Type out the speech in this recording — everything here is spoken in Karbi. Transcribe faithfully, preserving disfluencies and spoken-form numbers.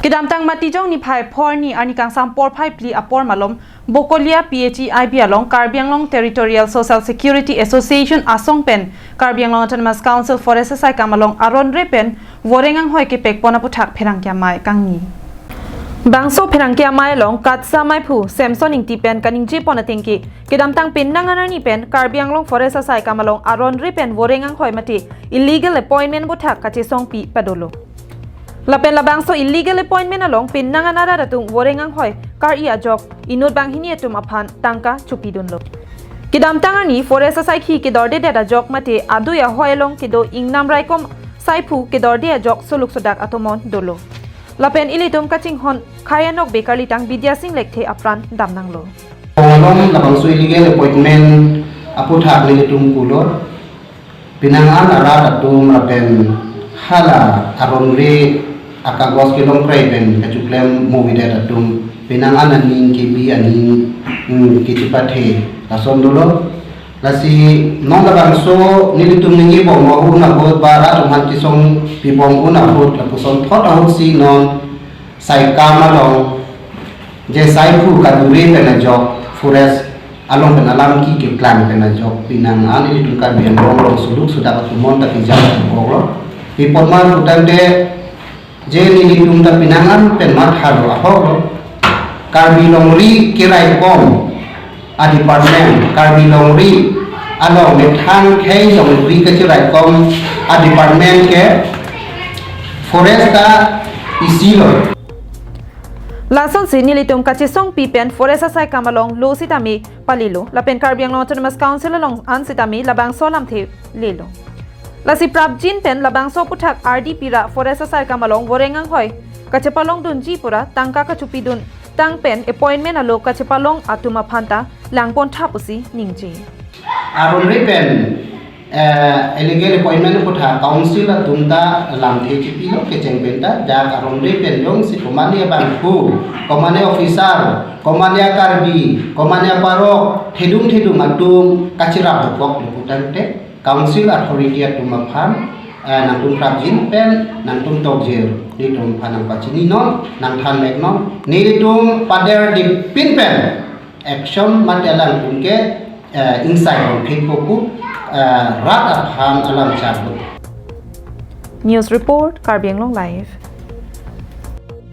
Kedamtang Matijong niphai phor ni arni kangsam porphai phli apor malom Bokolia P H E I B along Karbi Anglong Territorial Social Security Association asong pen Karbi Anglong Autonomous Council Forest asaikam along aron re pen voreng anghoi kepekpon aputhak pherangke amei kangni. Bangso pherangke amei along KATSA meiphu Samson Ingti pen kaningjepon atengke kedamtang penang an arni pen Karbi Anglong Forest asaikam along aron re pen voreng anghoi mate illegal appointment aputhak kachesongpi padolo. Lapen labangso illegal appointment along penang an arat atum voreng anghoi kar-i ajok inut banghini atum aphan tangka chopidunlo. Kedamtang arni forest asaikhi kedordedet ajok mate adui ahoi along kedo ingnam raikom saiphu kedorde ajok suluk sudak atomon dolo. Lapen ilitum kachinghon khei anokbe karlitang Bidya Sing Lekthe apran damnanglo. Along labangso illegal appointment aputhak nelitum pulo. Penang an arat atum lapen hala aron re akagos kelong krai pen kachiklem movidet atum penang an aning kebi aning, hmm, kechipathe lason dolo. Lasi non labangso nelitum ningjebom ahut ahut ba rat atum aphan chesongpibom ahut lapuson thot ahut si non saikam along je saiphu kadure pen ajok forest along pen alam keklang pen ajok penang an nelitum Karbi Anglong along suluk sudak atomon ta kejang boklo. Pi apot ma putangte je nelitum ta penang an pen mathalo ahoklo. Karbi longri keraikom a department, Karbi longri along methang khei longri kachiraikom a department ke forest ta isi lo. Lasonsi nelitum kachesongpi pen forest asaikam along lo sitame palilo, lapen Karbi Anglong Autonomous Council along an sitame labangso alamthe lelo. Lasi prapjin pen labangso aputhak ardi pira forest asaikam along voreng anghoi kachepalongdunji pura tangka kachopidun tang pen appointment alo kachepalong atum aphan ta langpon thap pusi ningje. Aron re pen, eh, illegal appointment aputhak council atum ta lamthe chipilo kecheng pen ta dak aron re pen jongsi komane abangphu, komane officer, komane a-Karbi, komane aparok, thedung thedung atum kachirap dokok lo putangte council authority atum aphan, eh, nangtum prapjin pen nangtum tokjir, nelitum aphan nangpachini non, nangthan mek non, nelitum paderdepin pen action mate alangtum ke, eh, ingsai bom phit poku, eh, rat aphan alam chaklo. News report, Karbi Anglong Live.